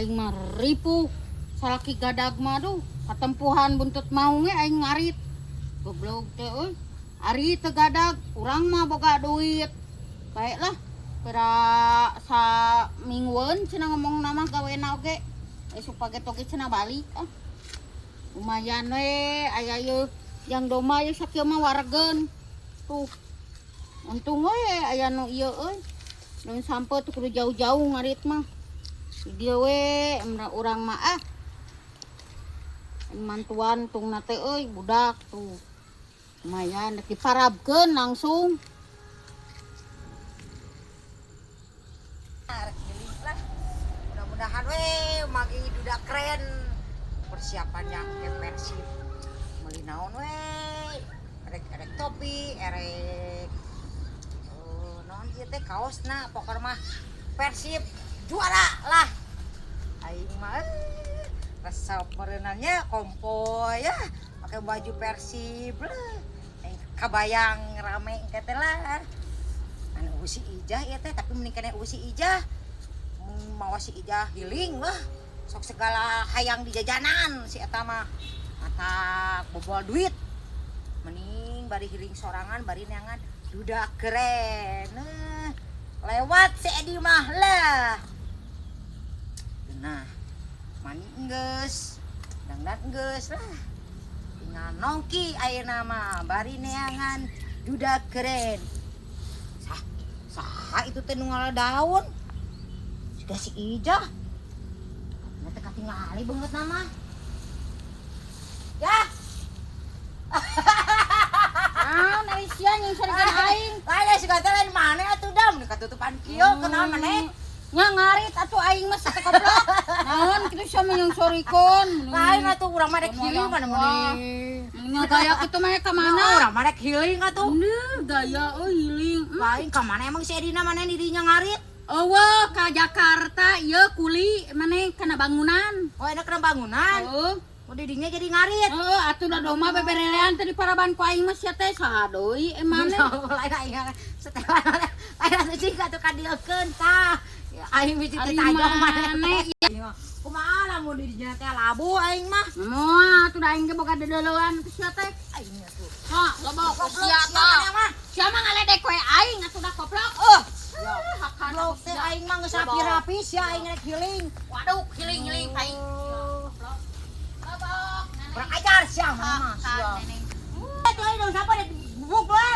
Aing mah ripuh. Salaki gadag mah duh, katempuhan buntut maung ge aing ngarit. Goblok teh euy. Ari teu gadag, urang mah boga duit. Baiklah, pira sa minggueun cenah ngomong nama gawena oge. Esuk page toge cenah balik ah. Lumayan we aya ieu yang domba ieu sakieu mah waregeun. Tuh. Untung we aya nu ieu euy. Daun sampe tuh kudu jauh-jauh ngarit mah. Di dieu we urang mah ah. Mantuan tungna teh euy budak tuh. Lumayan rek diparabkeun langsung. Rek healing lah. Mudah-mudahan we magi duda keren. Persiapannya ke Persib. Meuli naon we? Erek topi, erek naon ieu teh kaosna pokokna mah Persib juara lah. Aing mah resep mereunannya kompoy ya pakai baju Persib lah. Aing kabayang rame engke teh lah. Anu si Ijah ieu teh tapi mending keneh si Ijah. Mawa si Ijah healing lah. Sok segala hayang di jajanan si eta mah. Matak bobol duit. Mending bari healing sorangan bari neangan duda keren. Nah, lewat si Edi mah lah. Nah, mani enggeus, dangdan enggeus lah. Tinggal nongki ayeuna mah bari neangan duda keren. Sah, saha itu teh nu ngala daun? Siga si Ijah. Nah, teh katingali beungeut nama. Ya. Naon ari sia nyingserikeun aing? Lain siga teh lain maneh atuh dam, katutupan kieu kunaon maneh? Nya ngarit atuh aing mah sate koplok. Naon kitu sia mah nyingsorikeun. Lain atuh urang mah rek healing mana meuni. Nya gaya kitu mah ka mana? Urang mah rek healing atuh. Bener gaya euy healing. Lain ka mana emang si Edina maneh di dinya ngarit? Eueuh ka Jakarta ieu kuli maneh kana bangunan. Oh enak kana bangunan. Heuh. Oh didinya jadi ngarit. Heeh, atuh da domba beberelean teh di paraban ku aing mah sia teh saha deui maneh. Lain aing setelan lain atuh cing atuh kadieukeun tah. Aing bisi teh tajong maneh. Kumaha lamun didinya teh labu aing mah. Moal atuh da aing ge boga dedeulean ku sia teh. Aing atuh. Hah, loba ku sia tah. Sia mah ngaledek we aing atuh da koplok. Ya, goblok teh aing mah geus rapi-rapi sia aing rek healing. Waduh, healing-healing aing. Kurang ajar sia mah sia. Itu aing dong siapa deh bubuk we.